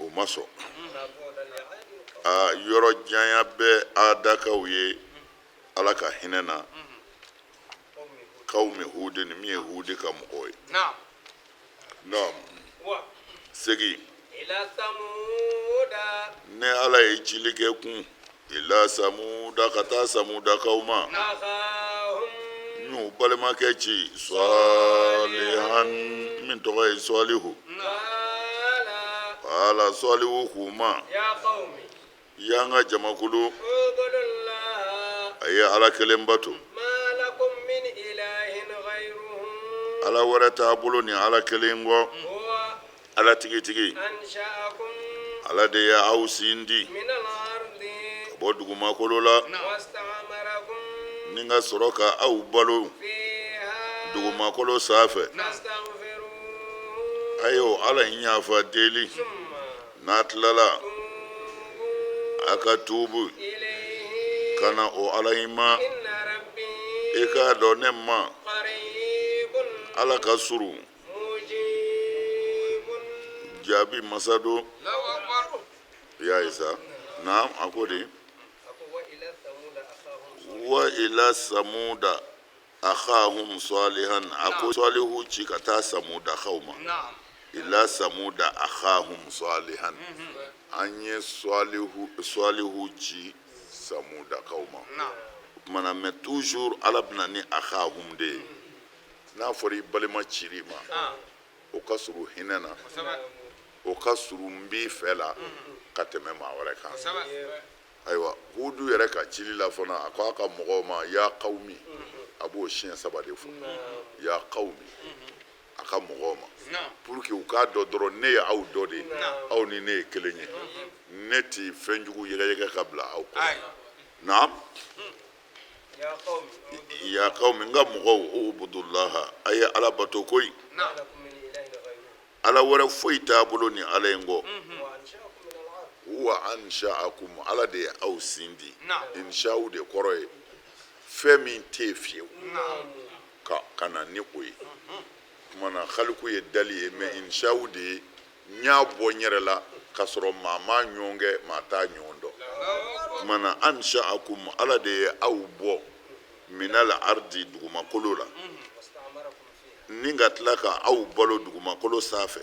o ma sɔn. A yɔrɔ janya bɛ adakaw ye Ala ka hinɛ na, kawmi Hudi, ni min ye Hudi ka mɔgɔw ye. Naam, segin. Ne Ala ye cili kɛ kun ila samuda, ka taa samudakaw ma. N y'u balimakɛ ci Salihan, min tɔgɔ ye Salihu. Ala, Salihu k'u ma: y'an ka jamakulu, a ye Ala kelen bato, ala wɛrɛ t'a bolo ni Ala kelen kɔ. Ala tigitigi, Ala de ye aw sin di ka bɔ dugumakolo la, ni ka sɔrɔ ka aw balo dugumakolo sanfɛ. A ye o Ala in yafa deli, n'a tilala a ka tuubu ka na o Ala in ma. I k'a dɔn ne ma Ala ka surun, jaabi masa don. I y'a ye sa na, a ko de wa ila samuda akhahum salihan, a ko Salihu ci ka taa samudakaw ma. Ila samuda akhahum salihan, an ye Salihu ci samudakaw ma. O tuma na, mais toujours Ala bɛna ni akhahum de ye. N'a fɔra i balima cir'i ma, o ka surun hinɛ na, o ka surun n b'i fɛ la ka tɛmɛ maa wɛrɛ kan. Ayiwa, Hudu yɛrɛ ka cili la fana, a ko a ka mɔgɔw ma: ya kawmi. A b'o siɲɛ saba de fɔ, ya qawmi, a ka mɔgɔw ma, pour que u k'a dɔn dɔrɔn ne ye aw dɔ de ye, aw ni ne ye kelen ye, ne ti fɛn jugu yɛgɛyɛgɛ ka bila aw kɔrɔ. Naam, ya qawmi, n ka mɔgɔw, ubudullaha, a ye Ala bato koyi, Ala wɛrɛ foyi t'a bolo ni Ala in kɔ. Huwa ansha'akum, Ala de ye aw sin di. Insha'u de kɔrɔ ye fɛn min tɛ yen fiyewu ka na ni o ye. Tuma na khaliku ye dali ye, mais insha'u de ye n y'a bɔ n yɛrɛ la k'a sɔrɔ maa m'a ɲɔgɔn kɛ, maa t'a ɲɔgɔn dɔn. Tuma na ansha'akum, Ala de ye aw bɔ minal ardi, dugumakolo la, ni ka tila ka aw balo dugumakolo sanfɛ.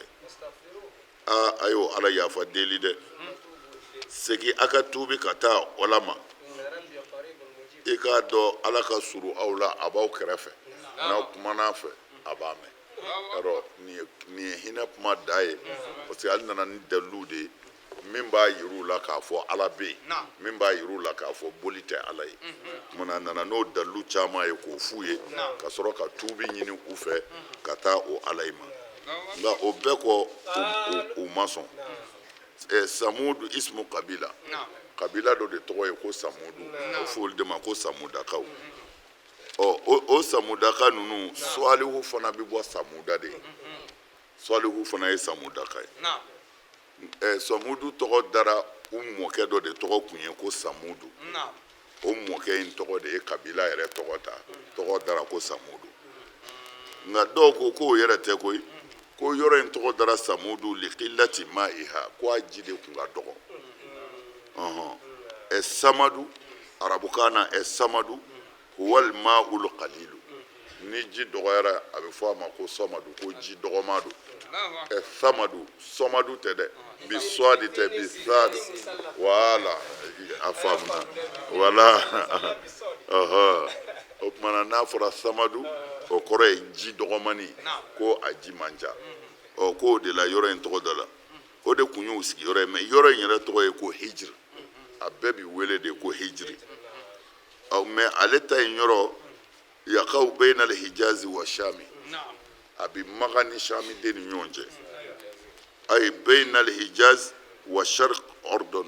Aa, a y'o Ala yafa deli dɛ, segin a ka tuubi ka taa Ala ma. I k'a dɔn Ala ka surun aw la, a b'aw kɛrɛfɛ, n'aw kumana a fɛ a b'a mɛn. Yarɔ nin ye hinɛ kuma da ye, parce que ale nana ni dalilu de ye min b'a yir'u la k'a fɔ Ala bɛ yen, min b'a yir'u la k'a fɔ boli tɛ Ala ye. Tuma na a nana n'o dalilu caman ye k'o f'u ye, ka sɔrɔ ka tuubi ɲini u fɛ ka taa o Ala in ma. Nka o bɛɛ kɔ, u ma sɔn. Samudu ismu kabila, kabila dɔ de tɔgɔ ye ko Samudu, o fɔ olu de ma ko Samudakaw. Ɔ, o Samudaka ninnu, Suwalihu fana bɛ bɔ Samuda de ye. Suwalihu fana ye Samudaka ye. Samudu tɔgɔ dara u mɔkɛ dɔ de tɔgɔ kun ye ko Samudu. O mɔkɛ in tɔgɔ de ye kabila yɛrɛ tɔgɔ ta, tɔgɔ dara ko Samudu. Nka dɔw ko k'o yɛrɛ tɛ koyi, ko yɔrɔ in tɔgɔ dara Samudu liqillati ma'iha, ko a ji de kun ka dɔgɔ. Ɔhɔn, samadu arabukan na, samadu huwal ma'ul qalilu, ni ji dɔgɔyara a bɛ fɔ a ma ko samadu, ko ji dɔgɔma don. Samadu, sɔmadu tɛ dɛ, bi sɔadi tɛ, bi saadi. Wala a faamuna wala. Ɔhɔ, o tuma na n'a fɔra samadu, o kɔrɔ ye ji dɔgɔmani, ko a ji man ca. Ɔ, k'o de la yɔrɔ in tɔgɔ da la, o de kun y'u sigiyɔrɔ ye. Mais yɔrɔ in yɛrɛ tɔgɔ ye ko Hijiri, a bɛɛ bi wele de ko Hijiri. Ɔ, mais ale ta in yɔrɔ yaqaw bayna al-Hijazi wa Shami, a bi Makan ni Shami de ni ɲɔgɔn cɛ, ayi bayna al-Hijaz wa sharq Ordon,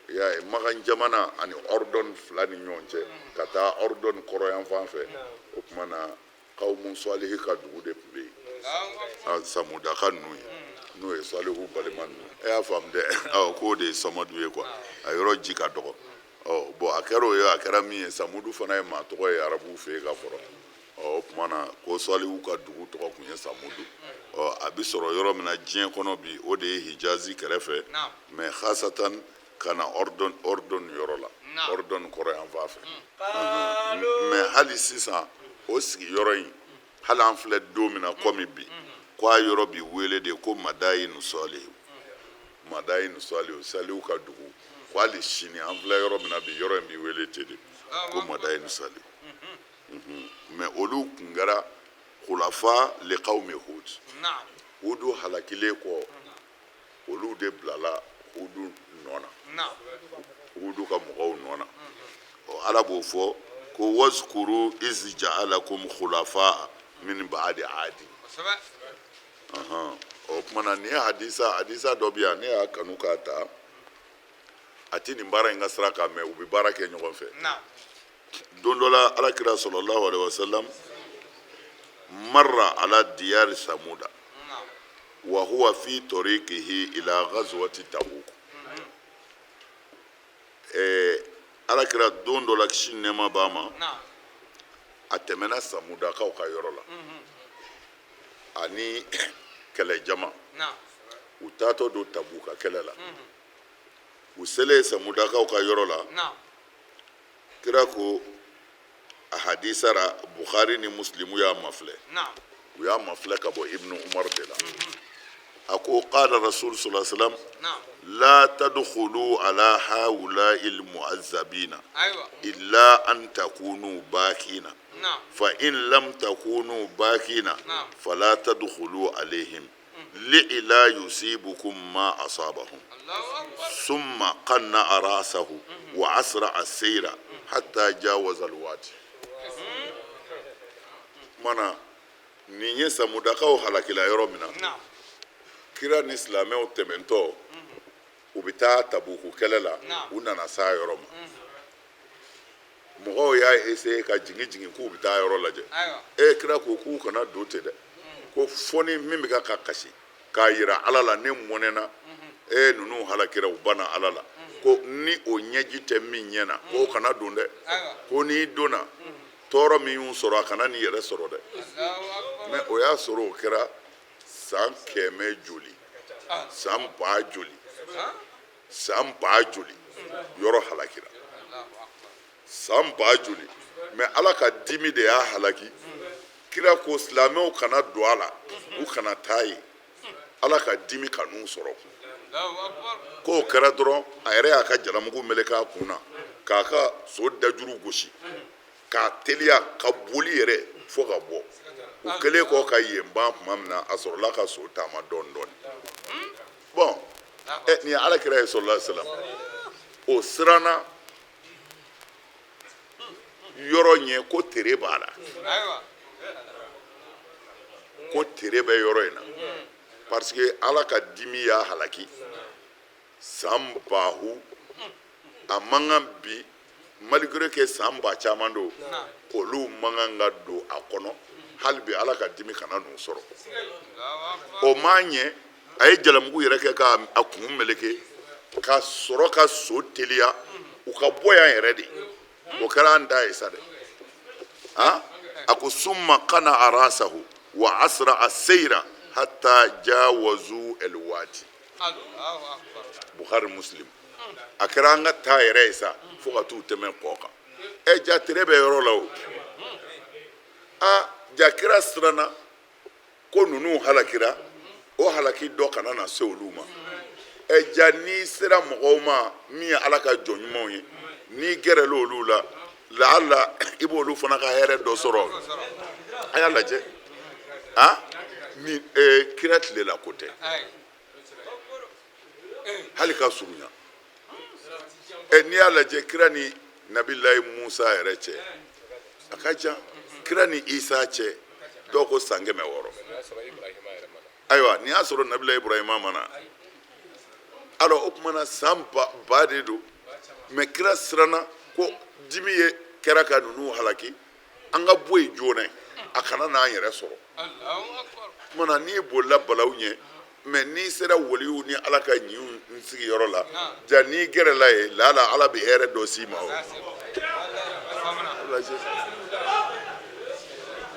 i y'a ye, Makan jamana ani Ordon fila ni ɲɔgɔn cɛ, ka taa Ordon kɔrɔyan fan fɛ. O tuma na kawmu Salihi ka dugu de tun bɛ yen, Samudaka ninnu ye, n'o ye Salihu balima ninnu. E y'a faamu dɛ? Ɔ, k'o de ye Samadu ye quoi, a yɔrɔ ji ka dɔgɔ. Ɔ bon, a kɛra o ye, a kɛra min ye, Samudu fana ye maa tɔgɔ ye arabuw fɛ yen ka kɔrɔ. Ɔ, o tuma na ko Salihu ka dugu tɔgɔ tun ye Samudu. Ɔ, a bɛ sɔrɔ yɔrɔ min na diɲɛ kɔnɔ bi, o de ye Hijazi kɛrɛfɛ, mais khasatan ka na Ordon, Ordon yɔrɔ la, Ordon kɔrɔ yan fan fɛ. Mais hali sisan o sigiyɔrɔ in, hali an filɛ don min na komi bi, ko a yɔrɔ bi wele de ko Madayinu Salihu, Madayinu Salihu, Salihu ka dugu. Ko hali sini an filɛ yɔrɔ min na bi, yɔrɔ in bi wele ten de ko Madayinu Salihu. Mais olu kun kɛra khulafa li qawmi Hud. Hudu halakilen kɔ, olu de bilala Hudu nɔ na, Hudu ka mɔgɔw nɔ na. Ɔ, Ala b'o fɔ ko wazkuru iz ja'alakum khulafa min ba'di adi. O tuma na nin ye hadisa dɔ bɛ yan, ne y'a kanu k'a ta, a ti nin baara in ka sira kan, mais u bɛ baara kɛ ɲɔgɔn fɛ. Don dɔ la, Ala kira sallallahu alaihi wasallam marra ala diyari Samuda wa huwa fi tariqihi ila ghazwati Tabuk. Ala kira don dɔ la, kisi ni nɛɛma b'a ma, a tɛmɛna Samudakaw ka yɔrɔ la ani kɛlɛjama, u taatɔ don Tabuka kɛlɛ la. U selen Samudakaw ka yɔrɔ la, kira ko a hadisa ra, Bukhari ni Muslimu y'a mafilɛ, u y'a mafilɛ ka bɔ Ibnu Umar de la, a ko qala rasul sallallahu alaihi wasallam la tadkhulu ala haula'i almu'azzabina illa an takunu bakina, fa in lam takunu bakina fala tadkhulu alaihim li'la yusibukum ma asabahum. Summa qanna rasahu wa asra as-sayra hatta jawaza al-wadi. Tuma na nin ye samudakaw halakila yɔrɔ min na, kira ni silamɛw tɛmɛntɔ u bɛ taa tabuku kɛlɛ la, u nana s'a yɔrɔ ma. Mɔgɔw y'a essayer ka jigin jigin k'u bɛ taa yɔrɔ lajɛ. E kira ko k'u kana don ten dɛ, ko fo ni min bɛ ka kasi k'a yira ala la ne mɔnɛna, e ninnu halakira, u banna ala la, ko ni o ɲɛji tɛ min ɲɛ na, k'o kana don dɛ, ko n'i donna tɔɔrɔ min y'u sɔrɔ a kana n'i yɛrɛ sɔrɔ dɛ. Mais o y'a sɔrɔ o kɛra san 100 joli, san ba joli, san ba joli, yɔrɔ halakira san ba joli. Mais ala ka dimi de y'a halaki. Kira ko silamɛw kana don a la, u kana taa yen, ala ka dimi kan'u sɔrɔ. K'o kɛra dɔrɔn, a yɛrɛ y'a ka jalamugu meleke a kun na, k'a ka so dajuru gosi k'a teliya ka boli yɛrɛ fo ka bɔ. U kɛlen kɔ ka yen ban tuma min na, a sɔrɔla ka so taama dɔɔni dɔɔni. Bon, nin ye ala kira ye sallallahu alaihi wasallam. O siranna yɔrɔ ɲɛ ko tere b'a la, ko tere bɛ yɔrɔ in na, parce que ala ka dimi y'a halaki san bahu. A man kan bi, malgré que san ba caman don, olu man kan ka don a kɔnɔ hali bi, ala ka dimi kana n'u sɔrɔ. O m'a ɲɛ, a ye jalamugu yɛrɛ kɛ k'a kun meleke ka sɔrɔ ka so teliya u ka bɔ yan yɛrɛ de. O kɛra an da ye sa dɛ. A ko summa kana arasahu wa asra aseyira hatta jawazu elwadi. Bukhari Muslim. A kɛra an ka taa yɛrɛ ye sa fo ka t'u tɛmɛ kɔ kan. Ɛ ja tere bɛ yɔrɔ la o. A ja kira siranna ko ninnu halakira, o halaki dɔ kana na se olu ma. Ɛ ja n'i sera mɔgɔw ma min ye ala ka jɔn ɲumanw ye, n'i gɛrɛla olu la, laala i b'olu fana ka hɛrɛ dɔ sɔrɔ. A y'a lajɛ, a ni kira tilela ko tɛ hali ka surunya. N'i y'a lajɛ kira ni nabilayi Musa yɛrɛ cɛ a ka jan, kira ni Isa cɛ dɔw ko san 600. Ayiwa, n'i y'a sɔrɔ nabilayi Ibrahima ma na, alors o tuma na san ba de don. Mais kira siranna ko dimi ye kɛra ka ninnu halaki, an ka bɔ yen joona a kana n'an yɛrɛ sɔrɔ. Tuma na n'i bolila balawu ɲɛ, mais n'i sera waliw ni ala ka ɲiw sigiyɔrɔ la, ja n'i gɛrɛla yen, laala ala bɛ hɛrɛ dɔ s'i ma. O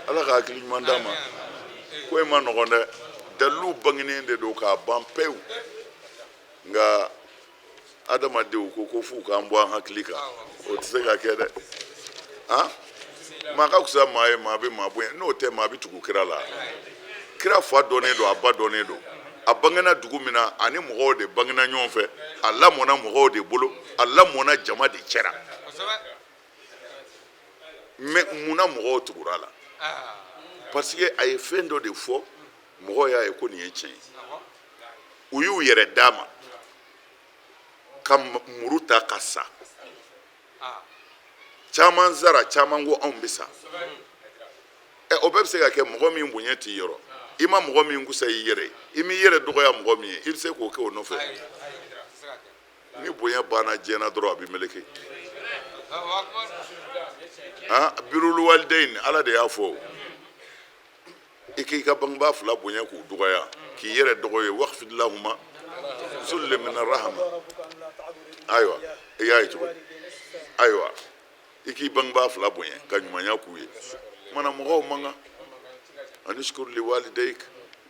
ala ka hakili ɲuman d'a ma. Ko in ma nɔgɔn dɛ, dalilu bangenen de don k'a ban pewu, nka adamadenw ko ko f'u k'an bɔ an hakili kan, o tɛ se ka kɛ dɛ. Han, maa ka fisa maa ye, maa bɛ maa bonya, n'o tɛ maa bɛ tugu kira la. Kira fa dɔnnen don, a ba dɔnnen don, a bangena dugu min na, ani mɔgɔw de bangena ɲɔgɔn fɛ, a lamɔna mɔgɔw de bolo, a lamɔna jama de cɛra. Mais munna mɔgɔw tugura a la? Parce que a ye fɛn dɔ de fɔ, mɔgɔw y'a ye ko nin ye tiɲɛ ye, u y'u yɛrɛ d'a ma ka muru ta ka sa. Caman sara, caman ko anw bɛ sa. Ɛ o bɛɛ bɛ se ka kɛ mɔgɔ min bonya t'i yɔrɔ, i ma mɔgɔ min kusa i yɛrɛ ye, i m'i yɛrɛ dɔgɔya mɔgɔ min ye, i bɛ se k'o kɛ o nɔfɛ. Ni bonya banna diɲɛ na dɔrɔn, a bɛ meleke. Birul walidain, ala de y'a fɔ i k'i ka bangebaa fila bonya k'u dɔgɔya, k'i yɛrɛ dɔgɔ ye. Waqfid lahuma zulli min rahama. Ayiwa, i y'a ye cogo di? Ayiwa, i k'i bangebaa fila bonya ka ɲumanya k'u ye. Kumana mɔgɔw man kan anishkur li walidayk,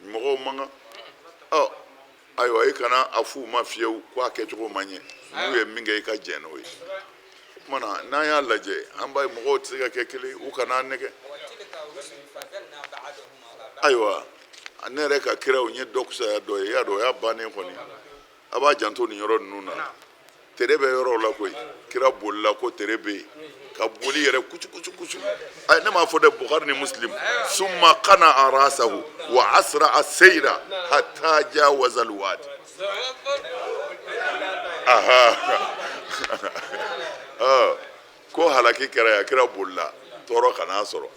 mɔgɔw man kan. Ɔ ayiwa, i kana a f'u ma fiyewu ko a kɛcogo man ɲɛ, n'u ye min kɛ i ka jɛn n'o ye. Kumana n'an y'a lajɛ, an b'a ye mɔgɔw tɛ se ka kɛ kelen, u kana an nɛgɛ. Ayiwa, ne yɛrɛ ka kiraw n ye dɔ kusaya dɔ ye, i y'a dɔn o y'a bannen kɔni. A b'a janto nin yɔrɔ ninnu na. Tere bɛ yɔrɔw la koyi, kira bolila ko tere bɛ yen, ka boli yɛrɛ kucu kucu kucu. Ayi, ne m'a fɔ dɛ, Bukhari ni Muslim. Summa kana arasahu wa asra aseyira hatta jawaza alwadi. Aha, ko halaki kɛra yan, kira bolila tɔɔrɔ kan'a sɔrɔ.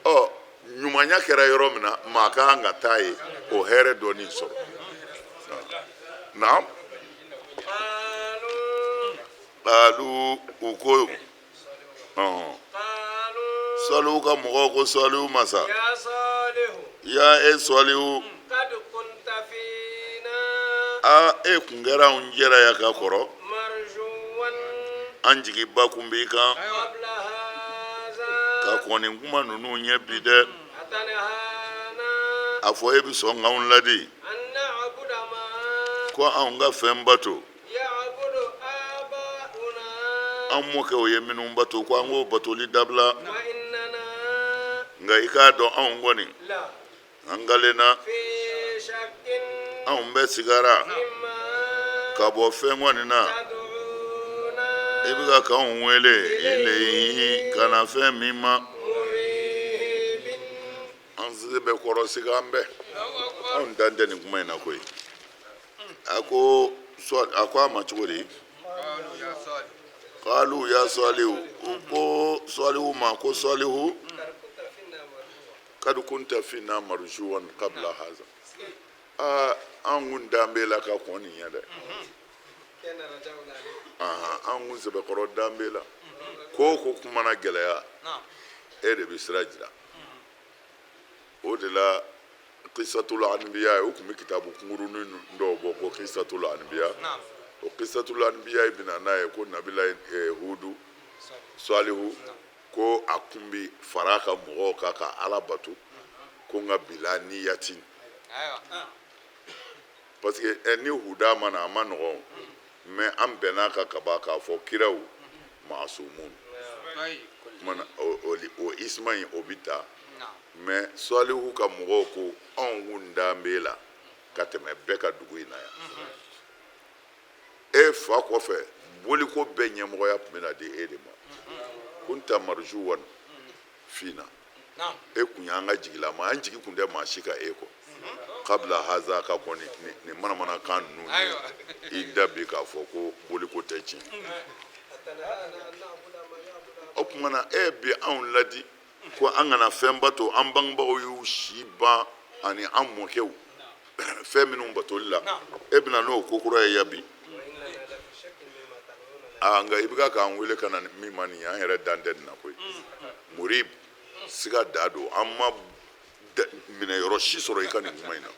Ɔ Ɲumanya kɛra yɔrɔ min na, maa ka kan ka taa yen o hɛrɛ dɔɔni sɔrɔ. Naam. Kalu, u ko, Salihu ka mɔgɔw ko Salihu ma sa, ya e Salihu, aa, e kun kɛra anw jɛra yan ka kɔrɔ, an jigiba kun b'i kan ka kɔn nin kuma ninnu ɲɛ bi dɛ. A fɔ e bɛ sɔn k'anw ladi ko anw ka fɛn bato an mɔkɛw ye minnu bato, ko an k'o batoli dabila? Nka i k'a dɔn, anw kɔni an kalenna, anw bɛ sigara ka bɔ fɛn kɔni na i bɛ ka k'anw wele ilayhi, ka na fɛn min ma. An se bɛ kɔrɔ siga an bɛɛ, anw dan tɛ nin kuma in na koyi. A ko a ko a ma cogo di? Kalu ya Salihu, u ko Salihu ma ko Salihu, kad kunta fina marjuwan qabla haza. Aa, an kun dan b'e la ka kɔn nin ɲɛ dɛ. An kun sɛbɛkɔrɔ dan b'e la. Ko o ko kuma na gɛlɛya, e de bɛ sira jira. O de la Kisatul Anbiya, u tun bɛ kitabu kunkurunin dɔw bɔ ko Kisatul Anbiya. O Kisatul Anbiya bɛ na n'a ye ko Nabila Hudu, Salihu, ko a kun bi fara a ka mɔgɔw kan ka Ala bato, ko nka bila niyati, parce que ni huda ma na, a ma nɔgɔn. Mais an bɛn'a kan ka ban k'a fɔ kiraw maasumun mana o isma in, o bi ta. Mais Salihu ka mɔgɔw ko anw kun dan b'e la ka tɛmɛ bɛɛ ka dugu in na yan. E fa kɔfɛ, boliko bɛɛ ɲɛmɔgɔya tun bɛna di e de ma. Kunta marjuwan fina, e kun y'an ka jigilama, an jigi kun tɛ maa si ka e kɔ. Kabila haza, ka kɔn nin manamanakan ninnu ye, i da bi k'a fɔ ko boliko tɛ tiɲɛ. O tuma na e bi anw ladi ko an kana fɛn bato an bangebagaw y'u si ban ani an mɔkɛw fɛn minnu batoli la, e bɛna n'o ko kura ye ya bi. Aa, nka i bɛ ka k'an wele ka na min ma nin ye, an yɛrɛ dan tɛ nin na koyi. Murib, siga da don, an ma minɛ yɔrɔ si sɔrɔ i ka nin kuma in na.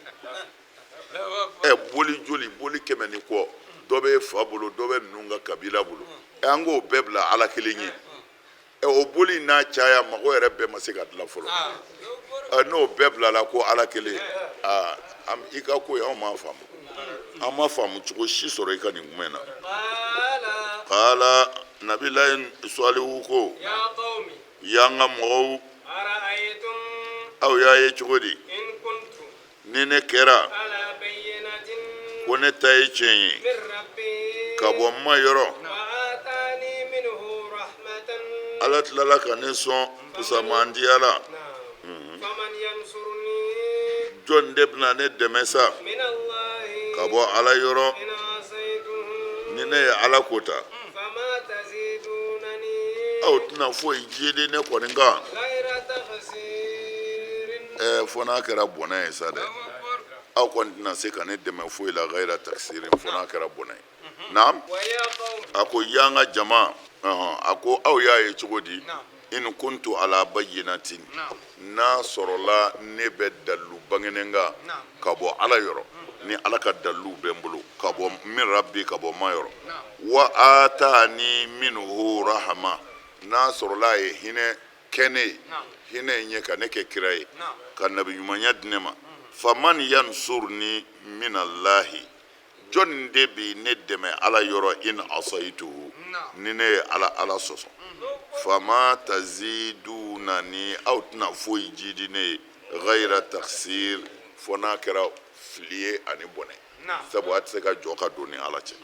Ɛ, boli joli, boli 100 ni kɔ, dɔ bɛ fa bolo, dɔ bɛ ninnu ka kabila bolo. Ɛ, an k'o bɛɛ bila Ala kelen ye. Ɛ, o boli n'a caya, mago yɛrɛ bɛɛ ma se ka dilan fɔlɔ. Ɛ, n'o bɛɛ bilala ko Ala kelen, aa, i ka ko ye, anw m'a faamu, an ma faamu cogo si sɔrɔ i ka nin kuma in na. Kala, Nabilayi Salihu ko, y'an ka mɔgɔw, aw y'a ye cogo di ni ne kɛra ko ne ta ye tiɲɛ ye ka bɔ n ma yɔrɔ, Ala tilala ka ne sɔn fusamandiya la, jɔn de bɛna ne dɛmɛ sa ka bɔ Ala yɔrɔ ni ne ye Ala ko ta? Aw tɛna foyi jidi ne kɔni kan, ɛɛ, fo n'a kɛra bɔnɛ ye sa dɛ. Aw kɔni tɛna se ka ne dɛmɛ foyi la, gayira takisirin, fo n'a kɛra bɔnɛ ye. Naam. A ko y'an ka jama, a ko aw y'a ye cogo di in kuntu ala bayyinatin, n'a sɔrɔla ne bɛ dalilu bangenen kan ka bɔ Ala yɔrɔ, ni Ala ka dalilu bɛ n bolo ka bɔ min rabbi, ka bɔ ma yɔrɔ, wa atani minhu rahama, n'a sɔrɔla a ye hinɛ kɛ ne ye, hinɛ in ye ka ne kɛ kira ye, ka nabi ɲumanya di ne ma, faman yansurni minallahi, jɔnni de bi ne dɛmɛ Ala yɔrɔ, in asayituhu, ni ne ye Ala sɔsɔ? Fama tazidunani, aw tɛna foyi jidi ne ye, gayira taksir, fo n'a kɛra fili ye ani bɔnɛ, sabu a tɛ se ka jɔ ka don ni Ala cɛ.